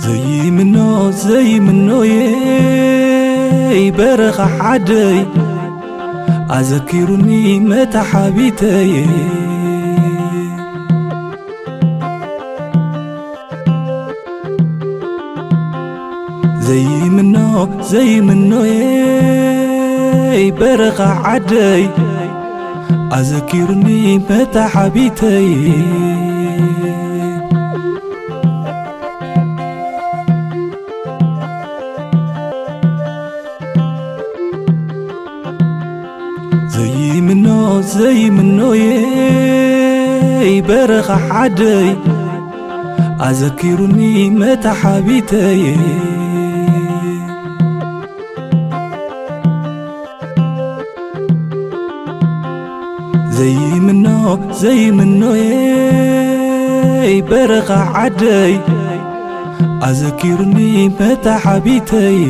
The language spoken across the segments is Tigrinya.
ዘይምኖ ዘይምኖየይ በረኻ ዓደይ ኣዘኪሩኒ መታሓቢተይ። ዘይምኖ ዘይምኖየይ በረኻ ዓደይ ኣዘኪሩኒ መታሓቢተይ። ዘይምኖ ዘይምኖየይ በረኻ ዓደይ ኣዘኪሩኒ መታሓቢተይ። ዘይምኖ ዘይምኖየይ በረኻ ዓደይ ኣዘኪሩኒ መታሓቢተይ።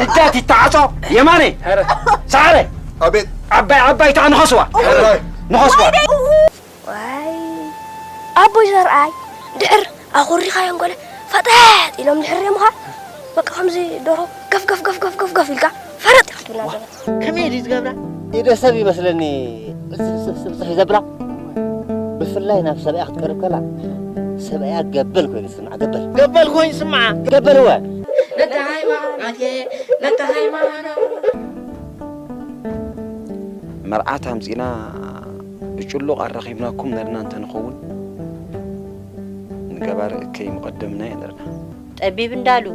ንጃት ይተዓጾ የማነ። ኧረ። ሰዓረ። ኣቤት። ዓባይ ዓባይ ተኣ ንኸስዋ። ኧረ። ንኸስዋ። ዋይ። ኣቦይ ዘርኣይ፣ ድሕር ኣኹሪኻዮም ገለ ፈጠጥ ኢሎም ድሕር ሪኦምኻ፣ በቃ ከምዚ ደርሆ ገፍ ገፍ ገፍ ገፍ ገፍ ገፍ ኢልካ ፈረጥ ኢኻ ትብላ ዘለኻ። ከመይ ድዩ ዝገብራ? ኢደ ሰብ ይመስለኒ ጽፍ ጽፍ ጽፍ ጽፍ ዘብላ። ብፍላይ ናብ ሰብኣያ ክትቀርብ ከላ፣ ሰብኣያ ገበል ኮይኑ ዝስምዓ፣ ገበል። ገበል ኮይኑ ዝስምዓ። ገበል እወ። ነታ ሃይማኖት፣ ነታ ሃይማኖት። መርዓት ኣምጺእና ብጭሉቕ ኣራኺብናኩም ነርና እንተንኸውን፣ ንገባር እከይ ምቐደምና እየ ነርና። ጠቢብ እንዳሉ።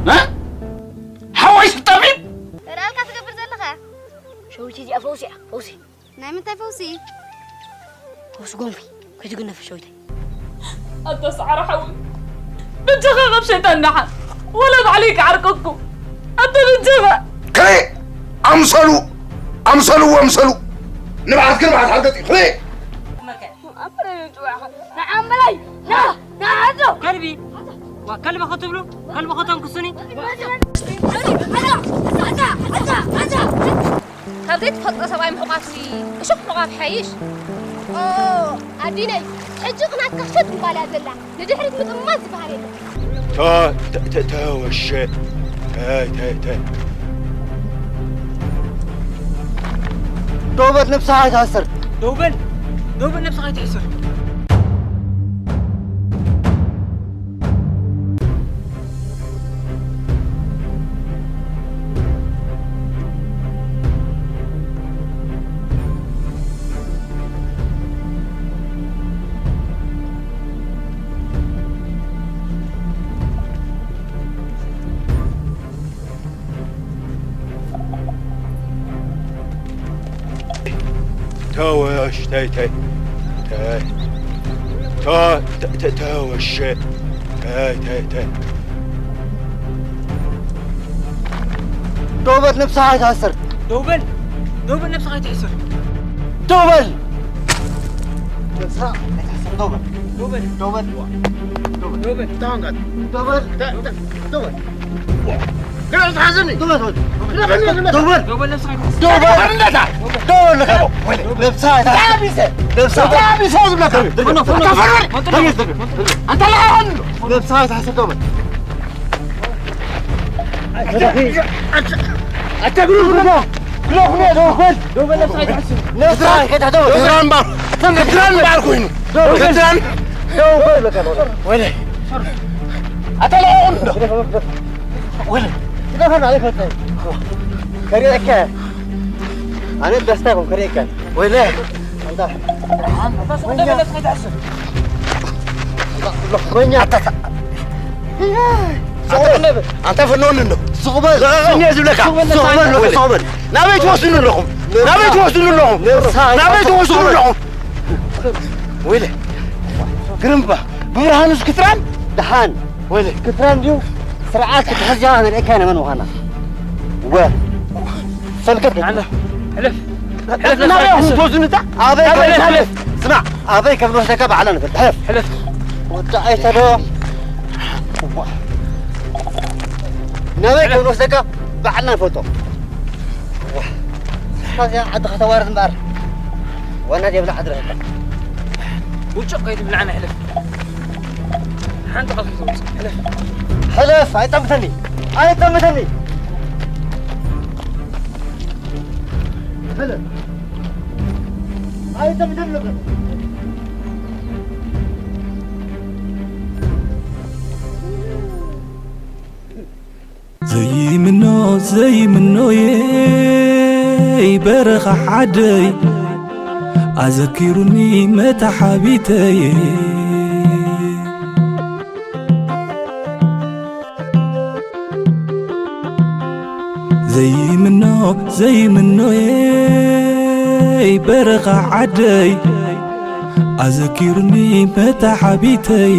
እ? ሓወይስ ጠቢብ? ርኣልካ ትገብር ዘለኻ? ሸዊት እዚኣ ፈውሲ እያ፣ ፈውሲ። ናይ ምንታይ ፈውሲ? ፈውሲ ጎንፊ፣ ከይትግነፊ ሸዊተይ። ኣታ ሰዓረ ሓወይ፣ በጃኻ ካብ ሸይጣን ደሓን፣ ወላ ባዕለይ ክዓርቀኩም። ኣታ በጃኻ። ክልእ! ኣምሰሉ! ኣምሰሉ ወምሰሉ! ንብዓት ግን ብዓት ሓርገጽ እዩ። ክልእ! ኣበይ እዩ ጽዋዕኻ? ንዓ እምበለይ! ና! ና! ኣዞ! ከልቢ! ዋ፣ ከልቢ ክትብሉ? ከልቢ ከተንክሱኒ? ካብ ዘይትፈልጦ ሰብኣይ ምሕቋፍሲ እሾኽ ምሕቋፍ ይሓይሽ። ኦ፣ ኣዲነይ፣ ሕጂ ቅናትካ ሸጥ ምባል እያ ዘላ። ንድሕሪት ምጥማት ዝበሃል የለን። ተ-፣ ተ-፣ ተ-፣ ተወሸ። ተ-፣ ተ-፣ ተ-። ደው በል፣ ነብስኻ ኣይትሃስር። ደው በል። ደው በል፣ ነብስኻ ኣይትሕስር። ተወሽ፣ ተይ፣ ተይ። ተይ። ተ-፣ ተ-፣ ተ-፣ ተወሽ። ተይ፣ ተይ፣ ተይ። ደው በል፣ ነብስኻ ኣይትሕስር። ደው በል። ደው በል፣ ነብስኻ ኣይትሕስር። ደው በል። ነብስኻ ኣይትሕስር፣ ደው በል። ደው በል። ደው በል። ደው በል። ደው በል። ደው በል። ተ-፣ ተ-፣ ደው በል። ግራ ዝሓዘኒ። ደው በል። ደው በል። ደው በል። ደው በል። ደው በል። ደው በል። ደው በል። ደው በል። ደው በል። ነብስኻ ኣይትሕስር። ነብስኻ። ነብስኻ። ፈኖ፣ ፈኖ። ፈኖ። ፈኖ። ፈኖ። ነብስኻ ኣይትሕስር፣ ደው በል። ነብስኻ ኣይትሕስር፣ ደው በል። ኣታ ግሩ ግሩ ግሩ ግሩ ደው በል። ነብስኻ ኣይትሕስር። ክትራን እምበር፣ ክትራን እምበር ኮይኑ። ደው በል። ክትራን። ደው በል በቃ። ወይኔ። ኣታ ለኣኹም ዶ? ወይኔ። ትደፈር ማለት ፈታይ። ከሪኤካ። ኣነ ደስታ ይኹን ከሪኤካ። ወይኔ። ኣንታ። ኣታ ሰው ደበለ ሰው ይዳስር። ወይኔ። ኣታ። ኣታ። ኣታ ፈኖን እንዶ። ሱቕ በል። ሱቕ በል። እኔ ዝብለካ። ሱቕ በል። ሱቕ በል። ሱቕ በል። ናበይ ትወስዱኒ ኣለኹም? ናበይ ትወስዱኒ ኣለኹም? ንሳ ናበይ ትወስዱኒ ኣለኹም? ወይለ። ግርምባ። ብብርሃኑስ ክትራን? ደሓን። ወይለ። ክትራን ድዩ? ስርዓት ክትሕዝያ ክንርእየካ ኢና መን ምዃና። ወ። ሰልከት። ኣነ። ሕለፍ። ሕለፍ፣ ናበይ ሕለፍ። ትወስዱኒ እታ? ኣበይ ኣበይ ከም ሕለፍ። ስማዕ፣ ኣበይ ከም ንወስደካ ባዕልና ንፈልጥ። ሕለፍ። ሕለፍ። ወዲ ኣይተ ዶ? እዋ። ናበይ ከም ንወስደካ ባዕልና ንፈልጦ። እዋ። ንስኻ እዚኣ ዓድኻ ተዋርድ እምበኣር። ዋና ዘይብላ ዓዲ ረኺብካ። ውጭቕ ከይትብልዓና ሕለፍ። ሓንቲ ቃል ከይተውፅእ። ሕለፍ። ሕለፍ፣ ኣይጠምተኒ። ኣይጠምተኒ። ሕለፍ። ኣይጠምተኒ። ዘይምኖ ዘይምኖየይ በረኻ ዓደይ ኣዘኪሩኒ መታሓቢተይ። ዘይምኖ ዘይምኖየይ በረኻ ዓደይ ኣዘኪሩኒ መታሓቢተይ።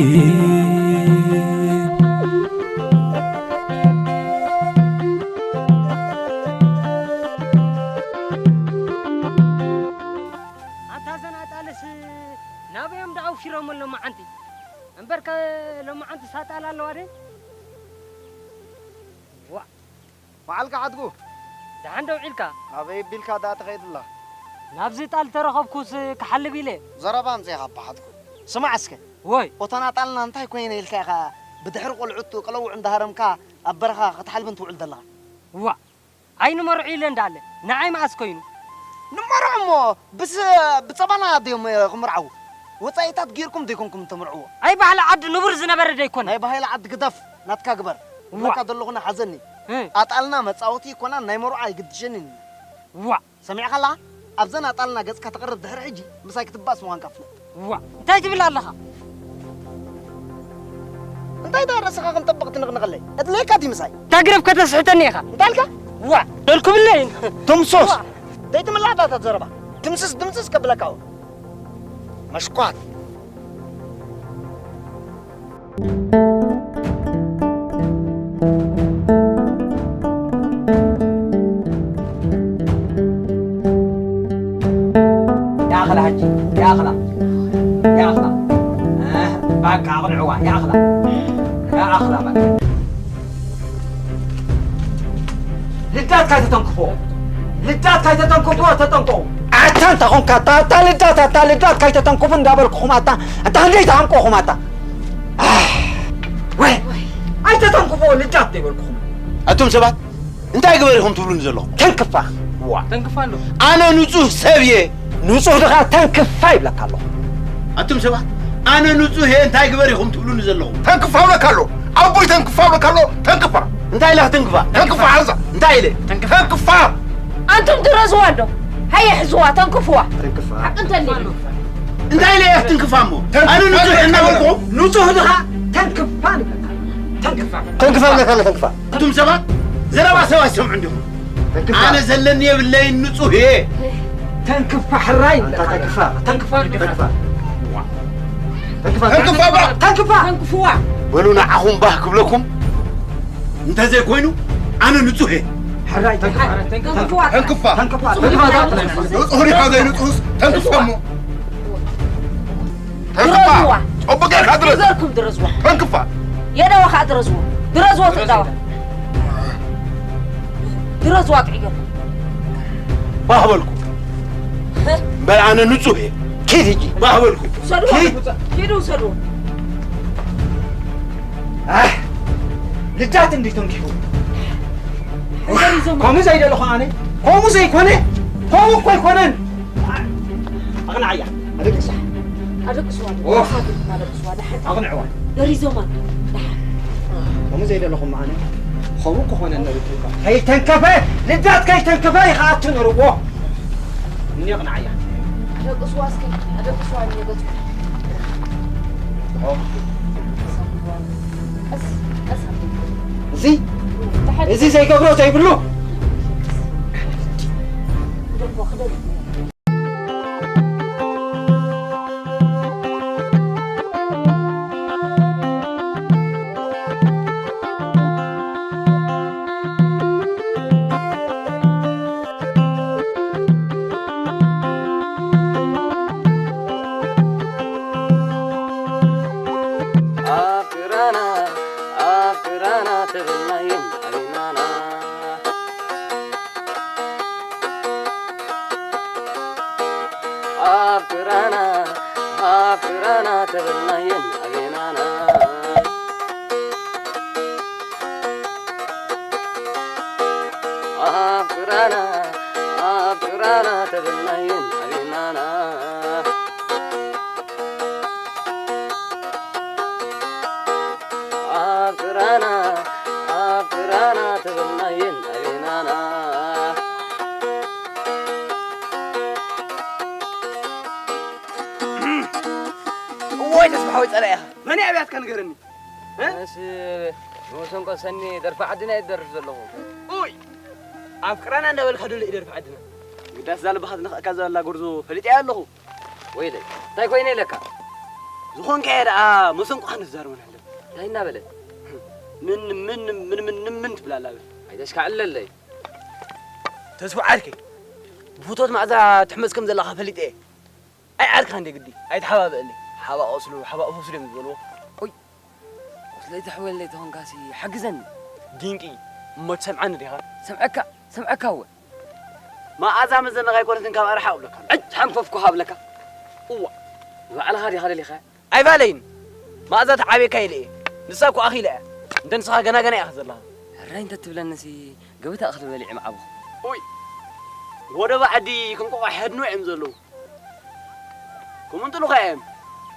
ኣንታ ዘን ኣጣልስ ናበዮም ደኣ ኣውፊሮሞ ሎማዓንቲ? እምበርከ ሎማዓንቲ ሳጣል ኣለዋ ደ? ዋእ! መዓልካ ሓትኩ። ደሓን ዶ ውዒልካ? ኣበይ ቢልካ ደኣ ትኸይድ ኣላ? ናብዚ ጣል ተረኸብኩስ ክሓልብ ኢለ። ዘረባ ኣምጺእኻ እባ ሓትኩ። ስማዕ እስከ። ወይ። እተን ኣጣልና እንታይ ኮይነ ኢልካ ኢኻ ብድሕሪ ቆልዑት ቅለውዕ እንዳሃረምካ ኣብ በረኻ ክትሓልበን ትውዕል ዘለኻ? ዋእ! ኣይ ንመርዑ ኢለ እንዳለ፣ ንዓይ መኣስ ኮይኑ? ንመርዑ እሞ ብስ-፣ ብጸባና ድዮም ክምርዓዉ? ወጻኢታት ጌርኩም ደይኮንኩም እተምርዕዎ? ኣይ ባህሊ ዓዲ ንቡር ዝነበረ ደይኮነ? ናይ ባህሊ ዓዲ ግደፍ፣ ናትካ ግበር። ዋ። ዝብለካ ዘለኹ ንሓዘኒ። እ። ኣጣልና መጻወቲ ይኮና፣ ናይ መርዑ ኣይግድሸንን። ዋ። ሰሚዕካ ኣለኻ? ኣብዘን ኣጣልና ገጽካ ተቕርብ ድሕሪ ሕጂ ምሳይ ክትባእስ ምዃንካ ፍለጥ። ዋ፣ እንታይ ትብል ኣለኻ? እንታይ ደኣ ርእስኻ ከም ጠበቕ ትንቕንቐለይ? እድለየካ ድዩ ምሳይ? እታ ግረብ ከተስሕተኒ ኢኻ። እንታይ ኢልካ? ዋ፣ ደልኩብለይ። ትምሱስ። ዋ፣ ዘይትምላእ ኣታ ዘረባ። ድምስስ ድምስስ ከብለካ እው። መሽኳት። ይኣኽላ ሕጂ፣ ይኣኽላ፣ ይኣኽላ። ኣህ፣ ባቃ ኣቕልዕዋ፣ ይኣኽላ፣ ይኣኽላ ባቃ። ልዳት ካይተተንክፎ፣ ልዳት ካይተተንክፎ፣ ተጠንቀቑ። ኣታ እንታይ ኾንካ? ኣታ፣ ኣታ ልዳት፣ ኣታ ልዳት ካይተተንክፉ እንዳበልኩኹም፣ ኣታ፣ ኣታ ክንደይ ተሃንቀኹም፣ ኣታ። ኣህ፣ ወይ፣ ኣይተተንክፎ ልዳት ዘይበልኩኹም። ኣቱም ሰባት፣ እንታይ ግበር ኢኹም ትብሉኒ ዘለኹም? ተንክፋ። ዋ። ተንክፋ ኣሎ። ኣነ ንጹህ ሰብ እየ። ንጹህ ድኻ ተንክፋ ይብለካ ኣለኹ። ኣቱም ሰባት፣ ኣነ ንጹህ እየ እንታይ ግበር ኢኹም ትብሉኒ ዘለኹም? ተንክፋ እብለካ ኣሎ። ኣቦይ ተንክፋ እብለካ ኣሎ። ተንክፋ። እንታይ ኢለ ክትንክፋ? ተንክፋ ሓንሳ። እንታይ ኢለ? ተንክፋ። ኣንቱም ድረዝዋ እንዶ። ሃየ ሕዝዋ፣ ተንክፍዋ። ተንክፋ። ሓቂ እንተልዩ። እንታይ ኢለ እየ ክትንክፋ እሞ? ተንክፋ ኣነ ንጹህ እየ እናበልኩኹም? ንጹህ ድኻ ተንክፋ ንብለካ። ተንክፋ። ተንክፋ እብለካ ኣሎ፣ ተንክፋ። ኣቱም ሰባት፣ ዘረባ ሰብ ኣይሰምዑ እንዲኹም። ተንክፋ። ኣነ ዘለኒ የብለይን፣ ንጹህ እየ። ተንክፋ ሕራይ ኣንታ ተንክፋ። ተንክፋ። ተንክፋ። ተንክፋ። ተንክፋ። ተንክፋ። በሉ ንዓኹም ባህ ክብለኩም። እንተዘይኮይኑ ኣነ ንጹህ እየ። ሕራይ ተንክፋ። ተንክፋ። ተንክፋ። ተንክፋ። ንጹህ ዲኻ ዘይንጹህስ ተንክፋ እሞ። ተንክፋ። ድረዝዋ። ጸቡቅ ጌርካ ድረዝ። ይገርኩም ድረዝዋ። ተንክፋ። የደዋ ከዓ ድረዝዋ። ድረዝዋ ትእዳዋ። ድረዝዋ ጥዕዮ። ባህ በልኩ። እምበር ኣነ ንጹህ እየ። ኪድ ሕጂ። ባህ በልኩ። ውሰድዎ። ኪድ። ኪዱ ውሰድዎ። ኣህ፣ ልዳት እንዲህ ተንኪፉ። ከምኡ ዘይደለኹ ኣነ። ከምኡ ዘይኮነ። ከምኡ እኮ ኣይኮነን። ኣቕንዓያ። ኣደቅሳ። ኣደቅስዋ። ኦህ። ኣደቅስዋ። ደሓን። ኣቕንዕዋ። ደሪዞማ። ደሓን። ከምኡ ዘይደለኹም ኣነ። ከምኡ ክኾነ ነርኩ። ከይተንከፈ፣ ልዳት ከይተንከፈ ይኸኣቱ ነርዎ። እኒ ኣቕንዓያ። ኣደቅስዋ እስኪ። ኣደቅስዋ እኒ ገጽ። ኦህ። ቀስ፣ ቀስ። እዚ፣ ደሓን። እዚ ዘይገብሮ ዘይብሉ። ክደልዎ፣ ክደልዎ። ኣፍቅራና፣ ኣፍቅራና ተበላይን ኣሊናና። ኣፍቅራና፣ ኣፍቅራና ተበላየን ኣቤናና። ኣፍቅራና፣ ኣፍቅራና ተበላየን ኣቤናና። ኣፍቅራና፣ ኣፍቅራና ተበላየን ኣቤናና። እዋይ ተስፋ ሓወይ ጸላኢኻ። መን እዩ ኣብያትካ ንገረኒ። እ? ኣነስ ብመሰንቆ ሰኒ ደርፊ ዓድና እየ ዝደርፍ ዘለኹ። ኡይ! ኣፍቅራና እንዳበልካ ዶ ደርፊ ዓድና? ግዳስ እዛ ልብኻ ትነኽኣካ ዘላ ጎርዞ ፈሊጠያ ኣለኹ። ወይለይ፣ እንታይ ኮይነ ኢለካ? ዝኾንካዮ ደኣ መሰንቆኻ ንዛረቦ ንሕለፍ። እንታይ እናበለ? ምን፣ ምን፣ ምን፣ ምን፣ ምን ትብል ኣላ በል። ኣይተሽካዕለለይ። ተስፉ ዓርከይ፣ ብፍቶት መኣዛ ትሕመስ ከም ዘለኻ ፈሊጠ እየ። ኣይዓርካ እንደ ግዲ፣ ኣይትሓባብአለይ። ሓባ ቆስሉ፣ ሓባ ፈስሉ እዮም ዝበልዎ። ኦይ፣ ቆስለይ ተሕወለይ ተኾንካሲ ሓግዘኒ። ድንቂ፣ እሞ ትሰምዓኒ ዲኻ? ሰምዐካ፣ ሰምዐካ እወ። መኣዛ መዘነኻ ኣይኮነትን ካብ ኣርሓ እብለካ። ኣይ፣ ሓንፈፍኩኻ እብለካ። እዋ፣ ንባዕልኻ ዲኻ ደሊኻ? ኣይባለይን። መኣዛ ተዓብየካ ኢለ እየ። ንሳ እኮ ኣኺላ እያ። እንተ ንስኻ ገና ገና ኢኻ ዘለኻ። ሕራይ እንተ ትብለንሲ ገበታ እኽሊ በሊዐ ምዓበኹ። ኡይ፣ ጎደቦ ዓዲ ክንቆቋሕ የድንቑ እዮም ዘለዉ። ከምኡ እንጥሉኻ እዮም።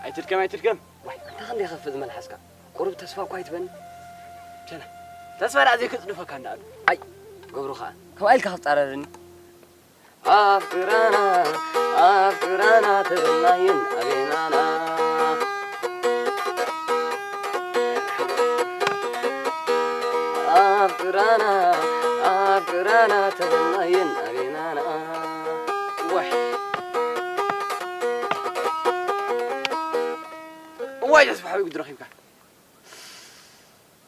ኣይትድከም፣ ኣይትድከም። ዋይ፣ ኣንታ ክንደይ ይኸፍእ ዝመልሓስካ? ቁሩብ ተስፋ እኳ ኣይትበኒ። ቸና፣ ተስፋ ደኣ ዘይክጽድፈካ እንዳኣሉ። ኣይ፣ ገብሩ ኸኣ፣ ከምኣ ኢልካ ክትጻረረኒ? ኣፍቅራና፣ ኣፍቅራና ተበላይን ኣቤናና። ኣፍቅራና፣ ኣፍቅራና ተበላይን ኣቤናና። ዋይ። እዋይ፣ ተስፋ ሓወይ ግዲ ረኺብካ።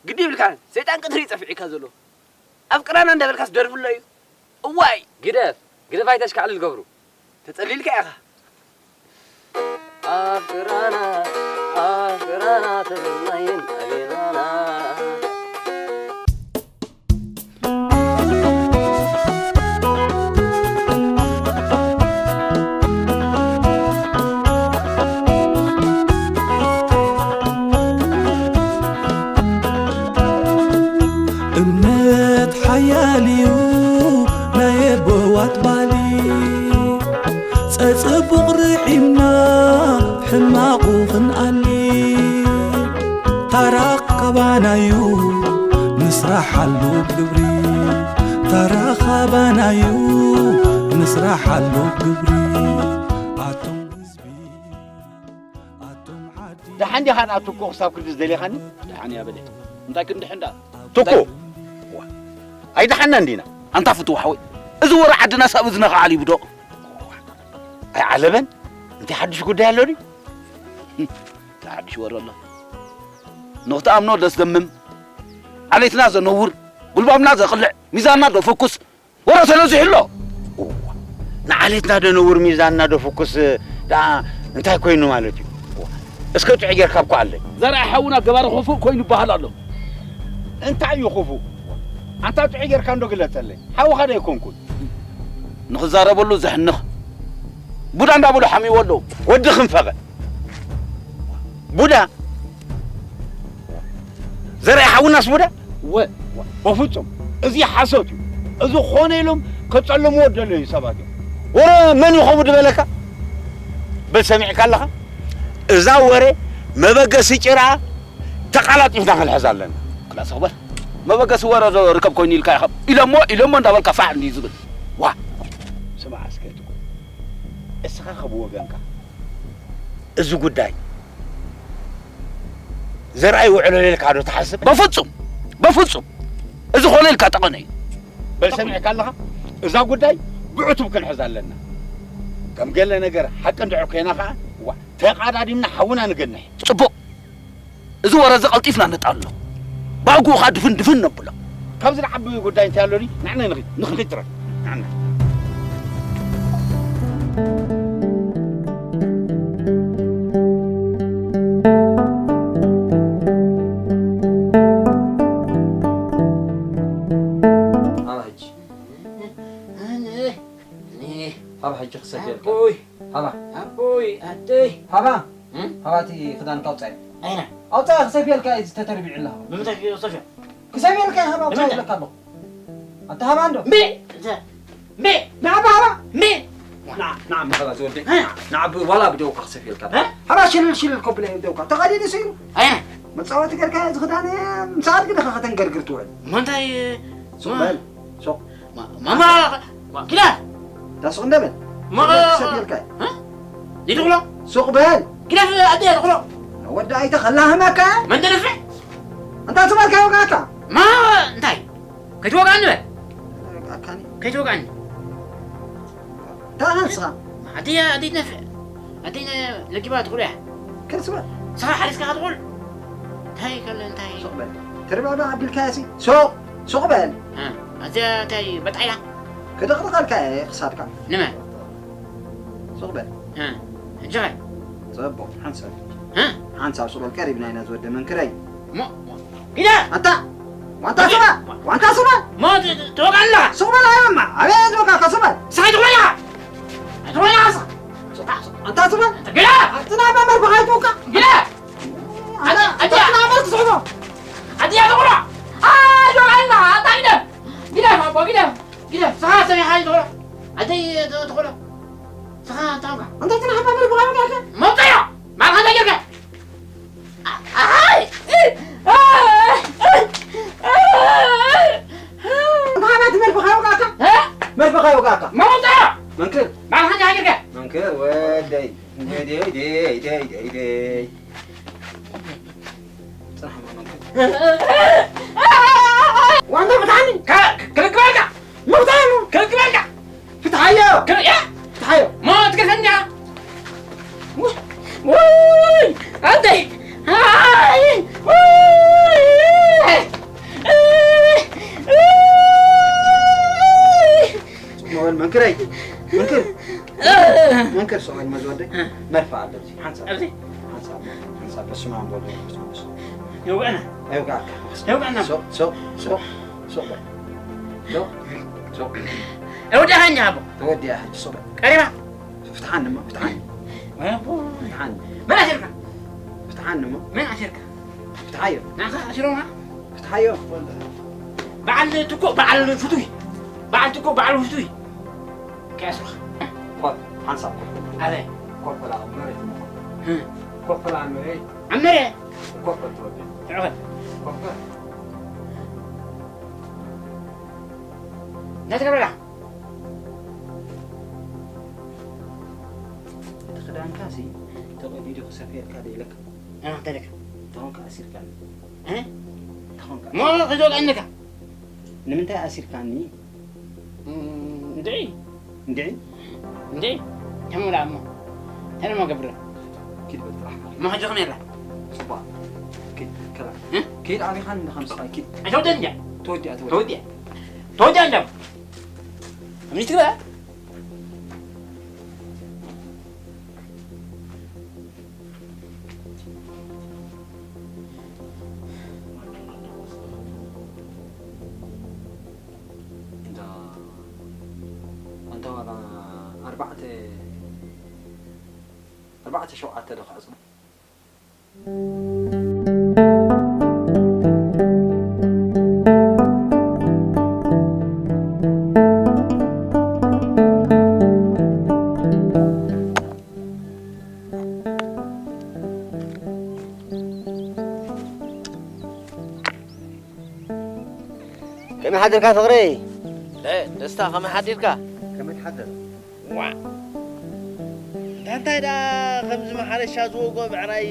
ግዲ ይብልካ፣ ሰይጣን ቅትሪ እዩ ጸፊዑካ ዘሎ። ኣፍቅራና እንዳበልካስ ደርፍሎ እዩ። እዋይ! ግደፍ፣ ግደፍ ኣይተሽካዕልል ገብሩ። ተጸሊልካ ኢኻ። ኣፍቅራና፣ ኣፍቅራና ተበላይን ኣቤናና። እምነት ሓያል እዩ ናይ ኣቦዋት ባህሊ። ጽቡቕ ርዒምና ሕማቑ ክንኣሊ ታራ ካባናዩ ንስራሓሉ ግብሪ ታራ ካባናዩ ንስራሓሉ ግብሪ ኣቶም ህዝቢ ኣቶም ዓዲ ደሓን ዲኻ ንኣትኮ ክሳብ ክንዲ ዝደሊኻኒ? ደሓን እያ በለ። እንታይ ክንድሕን ደኣ? ትኩ ኣይደሓና እንዲና። ኣንታ ፍትው ሓወይ፣ እዚ ወረ ዓድና ሳብ እዝንኻ ዓሊቡ ዶ? ኣይዓለበን። እንታይ ሓድሽ ጉዳይ ኣሎ ድዩ? እንታይ ሓድሽ ወረ ኣሎ? ንኽትኣምኖ ደስ ዘምም፣ ዓሌትና ዘነውር፣ ጉልባብና ዘቕልዕ፣ ሚዛንና ዘፈኩስ ወረ ተነዚሑ ኣሎ። እዋ፣ ንዓሌትና ዶ ነውር፣ ሚዛንና ዶ ፍኩስ ደኣ እንታይ ኮይኑ ማለት እዩ? እዋ፣ እስከ ጥዑይ ጌርካ እኮ ኣለ። ዘርኣይ ሓውና ገባሪ ክፉእ ኮይኑ ይበሃል ኣሎ። እንታይ እዩ ክፉእ? ኣንታ ጥዑይ ጌርካ እንዶ ግለጸለይ። ሓውኻ ዶ ኣይኮንኩን? ንኽዛረበሉ ዘሕንኽ ቡዳ እንዳበሉ ሓሚዎ ኣለዉ። ወዲ ክንፈቐ ቡዳ ዘርኣይ ሓውናስ ቡዳ? ወ-፣ ወ-፣ በፍጹም እዚ ሓሶት እዩ። እዚ ኾነ ኢሎም ከጸልምዎ ደለዩ ሰባት እዮም። ወረ መን እዩ ከምኡ ዝበለካ? በል ሰሚዕካ ኣለኻ? እዛ ወረ መበገሲ ጭራ ተቓላጢፍና ክንሕዝ ኣለና። ክላስ ክበር መበገሲ ወረ ዶ ርከብ ኮይኑ ኢልካ ኢኻ? ኢሎሞ፣ ኢሎሞ እንዳበልካ ፋዕ እንድዩ ዝብል። ዋ! ስማዕ እስከ ትኩ። እስኻ ከብወገንካ እዚ ጉዳይ ዘርኣይ ውዕሎ ኢልካ ዶ ትሓስብ? በፍጹም፣ በፍጹም። እዚ ኾነ ኢልካ ጠቐነ እዩ። በል ሰሚዕካ ኣለኻ? እዛ ጉዳይ ብዕቱብ ክንሕዝ ኣለና። ከም ገለ ነገር ሓቂ እንድሕር ኮይና ኸዓ፣ ዋ፣ ተቓዳዲምና ሓውና ንገንሕ። ጽቡቕ። እዚ ወረ እዚ ቀልጢፍና ነጣሎ። ባጉኡ ኸዓ ድፍን ድፍን ነብሎ። ካብዚ ዝዓቢ ጉዳይ እንታይ ኣሎ ድዩ? ንዕና ንኺድ፣ ንኺድ ትረፍ። ንዕና። ኣነ፣ ኣነ፣ ኣነ። ሃባ ሕጂ ክሰፍየልካ። ኣቦይ። ሃባ። ኣቦይ፣ ኣደይ። ሃባ። እም? ሃባ እቲ ክዳንካ ኣውጻዮ። ኣይና። ኣውጻዮ ክሰፍየልካ እዩ ተተርቢዑ ኣሎ ሃባ። ብምንታይ ክሰፍዮ? ክሰፍየልካ እዩ ሃባ ኣውጻዮ ንምንታይ? ይብለካ ኣለኹ። ኣንታ ሃባ እንዶ። ሜ! እተ-፣ ሜ! ንዓባ ሃባ። ሜ! ንዓ፣ ንዓ፣ ንዓ፣ ሃባ ዝወደይ። እ? ንዓ፣ ብ-፣ ዋላ ብደውካ ክሰፍየልካ። እ? ሃባ ሽልል ሽልል ኮብለ ደውካ። ተቐዲዱ ስኢሉ። ኣይና። መጻወቲ ገርካ እዚ ክዳን፣ ምስ ኣድጊ ድኻ ከተንገርግር ትውዕል። እሞ እንታይ፣ ሱቕ ማ-፣ በል፣ ሱቕ። ማ-፣ ማማ፣ ማ-፣ ኪዳ። እታ ሱቕ እንደ በል። ማ-፣ ሱቕ በል፣ ክሰፍየልካ። እ? ይድኽሎ? ሱቕ በል። ኪዳ፣ ኣደ ይድኽሎ። ወዲ ኣይተ ከላህመካ። መን ደነፍዕ? እንታ ትበልካ ይወጋካ። ማ-፣ እንታይ? ከይትወጋኒ በል። ይወጋካኒ። ከይትወጋኒ። እንታይ ንስኻ? ኣደይ፣ ኣደይ ትነፍዕ። ኣደይ ነ-፣ ለጊባ ትኹል እያ። ከስበል። ንስኻ ሓሪስካ ክትኹል? እንታይ ከለ እንታይ? ሱቕ በል። ትርባባ ኣቢልካያ ሲ። ሱቕ፣ ሱቕ በል። እ፣ ኣዚኣ እንታይ በጣ ኢላ? ክድቕድቐልካ እየ ክሳድካ። ንመን? ሱቕ በል። እ፣ ሕጂ ኸ? ጽቡቕ፣ ሓንሳብ። እ? ሓንሳብ ሱቕ በል፣ ቀሪብና ኢና ዝወደ መንክረይ። ሞ-፣ ሞ-፣ ጊዳ! ኣንታ! ዋንታ ሱቕ በል! ዋንታ ሱቕ በል! ሞ-፣ ት-፣ ት-፣ ትወጋላ! ሱቕ በል ኣዮማ! ኣበይ ዝወጋካ ሱቕ በል! ሳይ ትኾያ! ትኾያ! ኣንታ ሱቕ በል! ጊዳ! ኣትና መመር ብኻይ ትወጋ! ጊዳ! ኣንታ ኣንታ ኣንታ ኣንታ ክስሕቦ! ኣንታ ትኾያ! ኣይ፣ ትወጋላ! ኣንታ ጊዳ! ጊዳ! ኣቦ ጊዳ! ጊዳ! ስኻ ሰሚኻ ትኾያ! ኣንታ ትኾያ! ስኻ ኣንታ ወጋ! ኣንታ ኣትና መመር ብኻይ ወጋካ! መውጣዮ! ማልኻ እንታይ ጌርካ? ኣይ! ኣይ! ኣይ! ኣይ! ኣንታ መርፍኻ ይወጋእካ? እ? መርፍኻ ይወጋእካ? መውጣ! መንክር! ባዕልኻ እንታይ ሃገርካ? መንክር ወደይ፣ ወደይ፣ ደይ፣ ደይ፣ ደይ፣ ደይ። ጽናሕ፣ መንክር። ዋንታ ብታኒ! ከ-፣ ከ-፣ ከልክበልካ! መውታ እዩ። ከልክበልካ! ፍትሓዮ! ከ-፣ ያ! ፍትሓዮ! ማ ትገርፈኒ ዲኻ? ውይ! ውይ! ኣንተይ! ኣይ! ውይ! ጽቡቕ በል መንክረይ! መንክር! መንክር ሰብኣይ መዝወደይ! መርፋ ኣሎ ኣብዚ ሓንሳብ። ኣብዚ? ሓንሳብ፣ ሓንሳብ በስመ ኣብ ወወልድ ወመንፈስ ቅዱስ። የውግዐና። የውግዐካ። የውግዐና። ሶ-፣ ሶ-፣ ሶ-፣ ሶ በል። ሶ-፣ ሶ-፣ የውዳሃኛ ኣቦ። ተወዲኣ ሕጂ ሶ በል። ቀሪባ። ፍትሓኒ እሞ፣ ፍትሓኒ። ኣቦ። ፍትሓኒ። መን ኣሲርካ? ፍትሓኒ እሞ። መን ኣሲርካ? ፍትሓዮ። ንዓኻ ኣሲሮምካ? ፍትሓዮ። በዓል ትኩ፣ በዓል ፍቱይ። በዓል ትኩ፣ በዓል ፍቱይ። ከያስሩኻ። ቆይ። ሓንሳብ ኮፍ በል። ኣበይ? ኮፍ በል ኣብ መሬት እሞ። ህም። ኮፍ በል ኣብ መሬት። ኣብ መሬት? ኮፍ በል ትወዲ። ትዕኸል። ኮፍ በል። እንታይ ትገብር ኣለኻ? እቲ ክዳንካ ሲ ተቐዲዱ ክሰፍየልካ ዶ ኢለካ? ኣነ እንታይ ኢለካ? ተኾንካ ኣሲርካኒ። እ? ተኾንካ እሞ ከይትወልዐኒ ኢኻ። ንምንታይ ኣሲርካኒ? እም፣ እንድዒ። እንድዒ? እንድዒ? ተመውላ እሞ። እንታይ ደሞ ገብረ? ኪድ በል ጥራሕ። እሞ ሕጂ ኸመይ ኢላ? ጽቡቕ። ኪድ፣ ከላ። እ? ኪድ፣ ኣቢኻኒ እንዳ ከም ስቓይ፣ ኪድ። ኣይተውደን እንድያ? ተወዲኣ፣ ተወዲኣ። ተወዲኣ። ተወዲኣ እንድያ። ከምዚ ትግበኣ? እንዳ፣ ኣንታ ዋላ ኣርባዕተ፣ ኣርባዕተ ሸውዓተ ዶ ክዕጽው? ከመይ ሓዲርካ ፍቕረይ? እ፣ ደስታ፣ ከመይ ሓዲርካ? ከመይ ትሓድር? ዋእ! እንታ እንታይ ደኣ ከምዚ ማሕረሻ ዝወግኦ ብዕራይ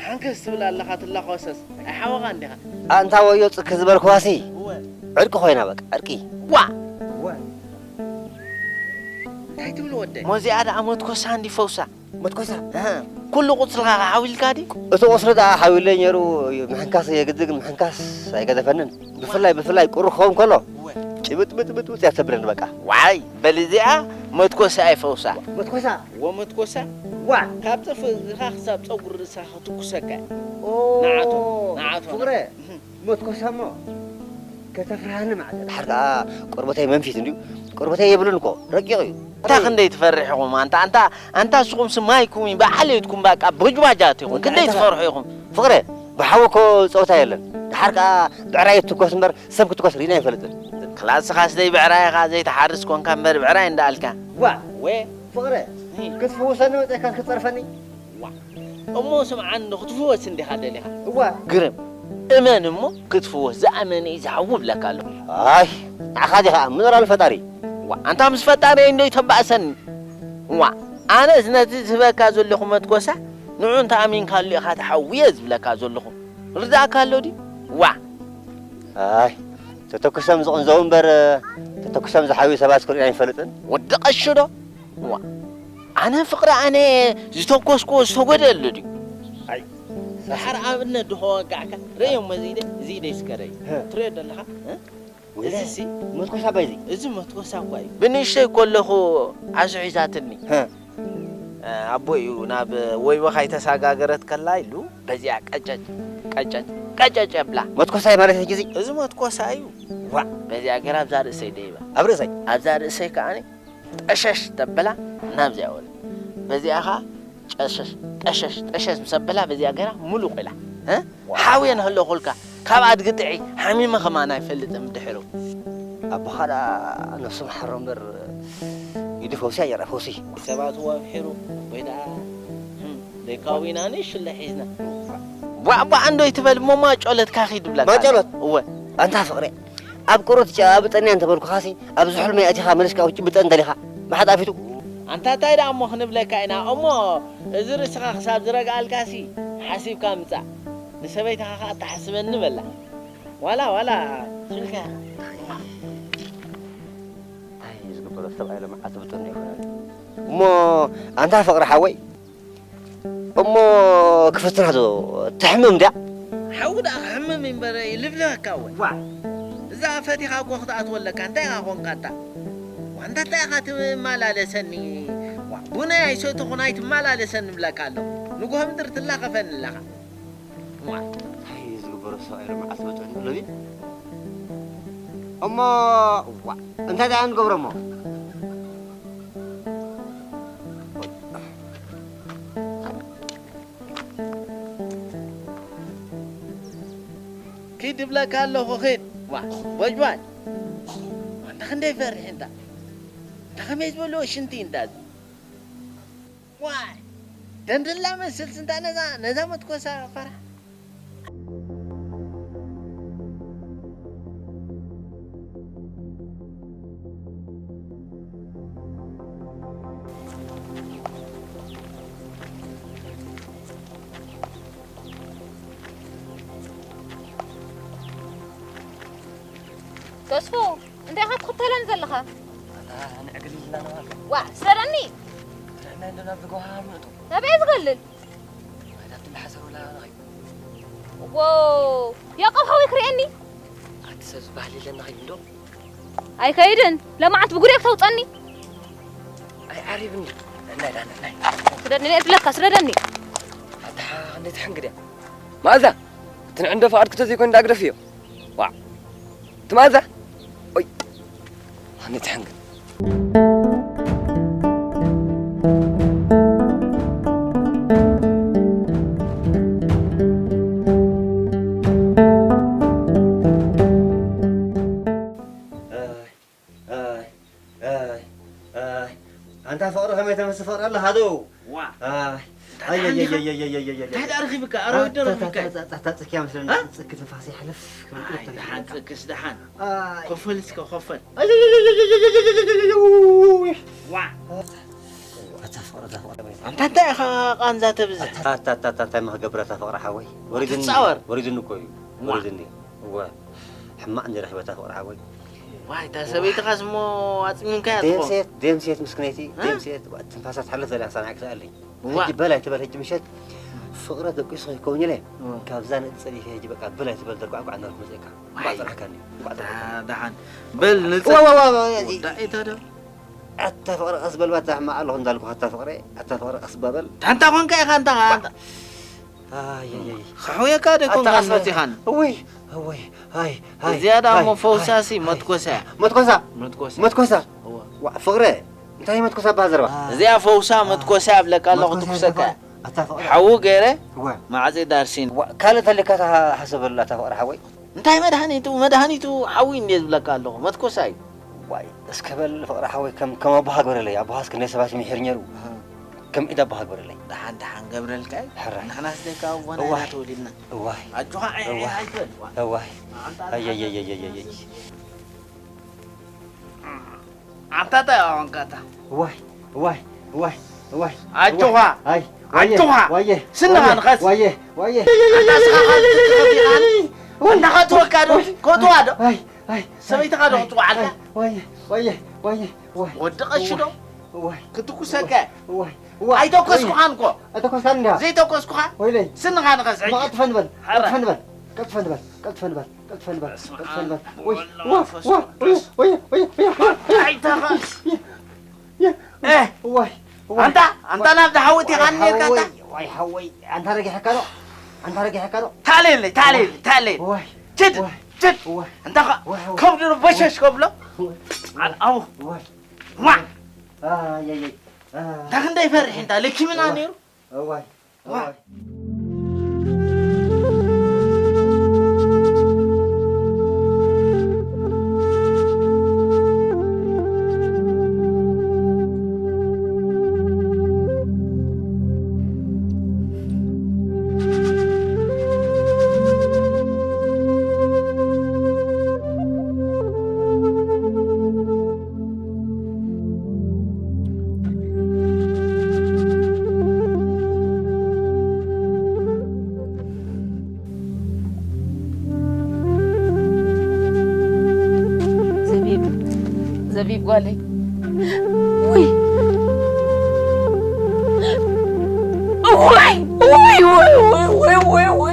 ሓንከስ ትብል ኣለኻ ትላኾሰስ? ኣይሓወኻን ዲኻ? ኣንታ ወዮ ጽክ ዝበልክዋሲ እወ። ዕርቂ ኮይና በቃ፣ ዕርቂ። ዋእ! ዋእ! እንታይ ትብል ወደይ? ሞዚኣ ደኣ ሞትኮሳ እንዲ ፈውሳ። መትኮሳ። ኣሃ። ኩሉ ቁስልኻ ሓዊልካ ድዩ? እቲ ቁስሊ ደኣ ሓዊለይ ነይሩ፣ ምሕንካስ የግድግ፣ ምሕንካስ ኣይገደፈንን። ብፍላይ፣ ብፍላይ ቁሪ ክኸውን ከሎ፣ እወ። ጭብጥ፣ ብጥ፣ ብጥ፣ ብጥ እያ ተብለኒ በቃ። ዋይ፣ በል እዚኣ መትኮሳ እያ ፈውሳ። መትኮሳ? ወመትኮሳ? ዋ! ካብ ጽፍሪ እግርኻ ክሳብ ጸጉሪ ርእስኻ ክትኩሰካ እያ። ኦ፣ ንዓቶ፣ ንዓቶ። ፍቕረ፣ እህ። መትኮሳ እሞ ከተፍርሃኒ ማዕረ። ድሓር ከኣ ቆርበተይ መንፊት እንድዩ። ቆርበተይ የብሉን እኮ፣ ረቂቕ እዩ። ኣንታ ክንደይ ትፈርሕ ኢኹም ኣንታ፣ ኣንታ፣ ኣንታ እስኹምሲ ማይኩም እዩ፣ ብዓሌትኩም በቃ በጅባጃት ኢኹም። ክንደይ እንታይ ትፈርሑ ኢኹም። ፍቕረ፣ ብሓዊ እኮ ጸወታ የለን። ድሓር ከኣ ብዕራይ ትኮስ እምበር ሰብ ክትኮስ ርኢና ኣይንፈልጥን። ክላስኻስ ደይ ብዕራይ ኢኻ ዘይትሓርስ ኮንካ እምበር ብዕራይ እንዳኣልካ። ዋ፣ ወ ፍቕረ፣ እህ። ክትፍውሰኒ መጺእካ ክትጸርፈኒ? ዋ፣ እሞ ስምዓኒ፣ ክትፍወስ እንዲኻ ደሊኻ? እዋ። ግርም፣ እመን እሞ ክትፍወስ፣ ዝኣመነ እዩ ዝሃዊ እብለካ ኣለኹ። ኣይ፣ ንዓኻ ዲኻ ምኖራል ፈጣሪ? ዋ፣ ኣንታ ምስ ፈጣሪ እንዶ ይተባእሰኒ። ዋ፣ ኣነስ ነቲ ዝህበካ ዘለኹ መትኮሳ፣ ንዑ እንተ ኣሚንካሉ ኢኻ ትሓዊ እየ ዝብለካ ዘለኹ። ርዳእካ ኣሎ ድዩ? ዋ። ኣይ፣ ተተኩሶም ዝቕንዘው እምበር፣ ተተኩሶም ዝሓውዩ ሰባት ክሪእና ኣይንፈልጥን። ወዲ ቀሺ ዶ? ዋ፣ ኣነ ፍቕሪ ኣነ ዝተኮስክዎ ዝተጎደለ ድዩ? ኣይ፣ ደሓር ኣብነት ዶ ከወጋዕካ? ረእዮ እሞ እዚ ኢደ፣ እዚ ኢደ ይስከረዩ። ህ። ትሪኦ ደለኻ? እ? ወይኔ፣ እዚ ሲ? መትኮስ ኣባይ እዚ? እዚ መትኮስ ኣባይ እዩ። ብንእሽተይ ከለኹ ዓሶ ሒዛትኒ። ህ። እ፣ ኣቦይ እዩ ናብ ወይቦ ካይተሳጋገረት ከላ ኢሉ በዚኣ ቀጨጭ፣ ቀጨጭ፣ ቀጨጭ የብላ። መትኮሳይ ማለት ሕጂ እዚ? እዚ መትኮሳ እዩ። ዋ። በዚኣ ገይራ ኣብዛ ርእሰይ ደይባ። ኣብ ርእሰይ? ኣብዛ ርእሰይ ከኣ ጠሸሽ ተበላ ናብዚኣ ወለ። በዚኣ ኸዓ ጨሸሽ፣ ጠሸሽ፣ ጠሸሽ ምስ ኣበላ በዚኣ ገይራ ሙሉቕ ኢላ። እ? ዋው። ሓውየ ንህለኹልካ፣ ካብ ኣድጊ ጥዒ ሓሚመ ከማን ኣይፈልጥን ብድሕሩ። ኣቦኻ ደኣ ነብሱ መሓሮ እምበር ኢዱ ፈውሲ ኣየራ ፈውሲ። ሰባት እዋ ኣምሒሩ ወይ ደኣ፣ ህም፣ ደይካዊና ንእሽለ ሒዝና። ቧዕ ቧዕ እንዶ ይትበል እሞ ማጮለትካ ኺድ ብለካ። ማጮለት? እወ። ኣንታ ፍቕሪ፣ ኣብ ቁሩብ ትጨባብጠኒ እንተበልኩኻሲ፣ ኣብዚ ሕልመይ ኣቲኻ መሊስካ ክትጭብጠኒ ደሊኻ? መሓጣፊቱ። ኣንታ እንታይ ደኣ እሞ ክንብለካ ኢና? እሞ እዚ ርእስኻ ክሳብ ዝረግኣልካሲ ሓሲብካ ምጻእ። ንሰበይትኻ ኸኣ ኣተሓስበኒ በላ። ዋላ፣ ዋላ፣ ስልካ። እንታይ እዩ ዝግበሮ? ሰብኣይ ሎምዓንቲ ብጥን ኣይኮነን። እሞ ኣንታ ፍቕሪ ሓወይ፣ እሞ ክፍትና ዶ ትሕምም ድያ? ሓዊ ደኣ ክሕምም እዩ እምበር ይልብለካ እወ። ዋ። እዛ ፈቲኻ እኮ ክትኣትወለካ፣ እንታይ ኢኻ ኮንካ ኣንታ? ዋንታ እንታይ ኢኻ ትመላለሰኒ? ዋ፣ ቡነይ ኣይሰተኹን ኣይትመላለሰኒ እብለካ ኣለኹ። ንግሆ ምድሪ ትላኸፈኒ ኣለኻ። ዋ። እንታይ እዩ ዝግበሮ ሰብኣይ ሎምዓንቲ መጠን ኣሎ ድዩ? እሞ፣ ዋ፣ እንታይ ደኣ ንገብሮ እሞ? ኪድ እብለካ ኣለኹ፣ ኪድ። ዋ፣ ቦጅባጅ። ኣንታ ክንደይ ፈሪሕ እንታ። እንታ ከመይ ዝበልዎ ሽንቲ እንታ እዚ። ዋይ ደንድላ መስል ስንታ ነዛ ነዛ መትኮሳ ፈራ ተስፉ እንታይ ኢኻ ትኽተለን ዘለኻ? ኣታ ንዕግል ኢልና ንባል። ዋ ስረደኒ። ንሕና እንዶ ናብ ዝገባና ምእቱ። ናበይ ዝገልል? ናብቲ ዝሓሰሩላ ንኸይድ። ዎ ያዕቆብ ሓወይ ክርእየኒ። ኣቲ ሰብ ዝበሃል የለን ንኸይድ እንዶ። ኣይከይድን። ለማዓት ብጉድየ ክተውፀኒ። ኣይ ዓሪብ እንዲ። ናይ ዳነ ናይ። ስረደኒ እየ ዝብለካ ስረደኒ። ኣታ ክንደይ ትሕንግድ እያ። ማእዛ እቲ ንዕንዶ ፍቓድ ክተዘይኮይኑ ዳግደፍ እዮ። ዋዕ ትማዛ ወይ ኣነ ትሕንግል ኣንታ ፍቕሪ ከመይ ተመሲ ፍቕሪ ኣለኻ ዶ ዋ ኣይ እንታይ ደኣ ረኺብካ ኣረ ወዲ ረኺብካ ኣታ ጽኪ ኣምስለና ጽኪ ትንፋስ ይሕልፍ ክብል ኣይ ደሓን ጽክስ ደሓን ኣይ ኮፈል እስከ ኮፈል ዋ ኣታ ፍቕሪ ኣታ ፍቕሪ ኣንታ እንታይ ኢኻ ቃንዛ ተብዝሕ ኣታ ኣታ ኣታ እንታይ መኽገብር ኣታ ፍቕሪ ሓወይ ወሪድኒ ትጻወር ወሪድኒ እኮ እዩ ዋ ወሪድኒ እወ ሕማቕ እንደ ረኺበ ኣታ ፍቕሪ ሓወይ ዋይ እታ ሰበይትኻስ እሞ ኣጽሚምካያ ትኾን ደምሴት ደምሴት ምስክነይቲ እ? ደምሴት ትንፋሳ ትሓልፍ ዘላ ክሳብ ንዓይ ክስኣለይ ዋ ሕጂ በል ኣይትበል ሕጂ ምሸት ፍቕረ ደቂሱ ከይከውን ኢለ እ። ካብዛ ነጥቢ ጸዲፈ ሕጂ በቃ በል ኣይትበል ደርጓዕጓዕ እናልኩ መጽእካ ዋይ። ባጽናሕካኒ ባጽናሕካኒ ዳ- ደሓን በል ንጽ ዋ፣ ዋ፣ ዋ፣ ዋ፣ እዚ- ወዳኢታ ዶ ኣታ ፍቕረ ቀስ በል ባታ ሕማቕ ኣለኹ እንዳልኩ ኣታ ፍቕረ ኣታ ፍቕረ ቀስ በል ታንታ ኮንካ ኢኻ እንታ ኣንታ ኣይ ኣይ ኣይ ክሕውየካ ዶ ኣታ ኮንካ ቀስ በል መጺኻን እውይ እውይ ኣይ ኣይ እዚኣ ደኣ ኣይ፣ እሞ ኣይ፣ ፈውሳሲ ኣይ። መትኮሳ እያ መትኮሳ መትኮሳ መትኮሳ እዋ። ዋ ፍቕረ እንታይ መትኮሳ በሃል ዘረባ እዚኣ ፈውሳ መትኮሳ እያ ብለካ ኣለኹ መትኮሳ ትኩሰካ እያ ይበሃል። ኣታ ፍቕረ ሓዉ ገይረ እዋ። ማዕፀ ዳርሲን ዋ ካልእ ተልካ ሓሰበሉ ኣታ ፍቕረ ሓወይ እንታይ መድሃኒቱ መድሃኒቱ ሓዊ እንዴ ዝብለካ ኣለኹ መትኮሳ እዩ ዋይ እስከ በል ፍቕሪ ሓወይ ከም ከም ኣቦኻ ግበረለይ ኣቦኻስ ክንደይ ሰባት ምሒር ነይሩ ከም ኢድ ኣቦኻ ግበረለይ ደሓን ደሓን ገብረልካ እዩ ሕራይ ንሕናስ ደቂ ኣቦና እዋይ። ኢና ተወሊድና እዋይ ኣጆኻ ዕዕ እዋይ። ኣይትበል ዋ። እዋይ ኣንታ ኣይይይይይይ ኣንታ እንታይ ኣዋንካታ ዋይ ዋይ ዋይ ዋይ ኣጆኻ ኣይ ኣጆኻ ዋየ ስንኻ ንኸስ ዋየ ዋየ ኣንታ ስኻ ካልእ ተኸፊኻን እንዳኸትወካ ዶ ከትዋ ዶ ኣይ ኣይ ሰበይትኻ ዶ ክትወዓልካ ዋየ ዋየ ዋየ ዋይ ወዲ ቀሺ ዶ ዋይ ክትኩሰካ ዋይ ዋይ ኣይተኮስኩኻን እኮ ኣይተኮስካን እንዳ ዘይተኮስኩኻ ወይለይ ስንኻ ንኸስ ሕጂ ቀጥፈን በል ቀጥፈን በል ቀጥፈን በል ቀጥፈን በል ቀጥፈን በል ቀጥፈን በል ወይ ዋ ዋ ወይ ወይ ወይ ኣይተኻ ወይ ኣንታ ኣንታ ናብ ዝሓወት ኢኻ ነርካ ኣንታ ወይ ሓወይ ኣንታ ረጊሕካ ዶ ኣንታ ረጊሕካ ዶ ታሌለይ ታሌለይ ታሌለይ ወይ ችድ ወይ ችድ ወይ ኣንታ ወይ ወይ ከብዱ በሸሽ ከብሎ ወይ ኣልኣው ወይ ዋ ኣይ ኣይ ኣይ እንታይ ክንደይ ፈርሕ እንታ ልኪምና ነይሩ እዋይ እዋይ ዘቢብ ዘቢብ ጓለይ ውይ ውይ ውይ ውይ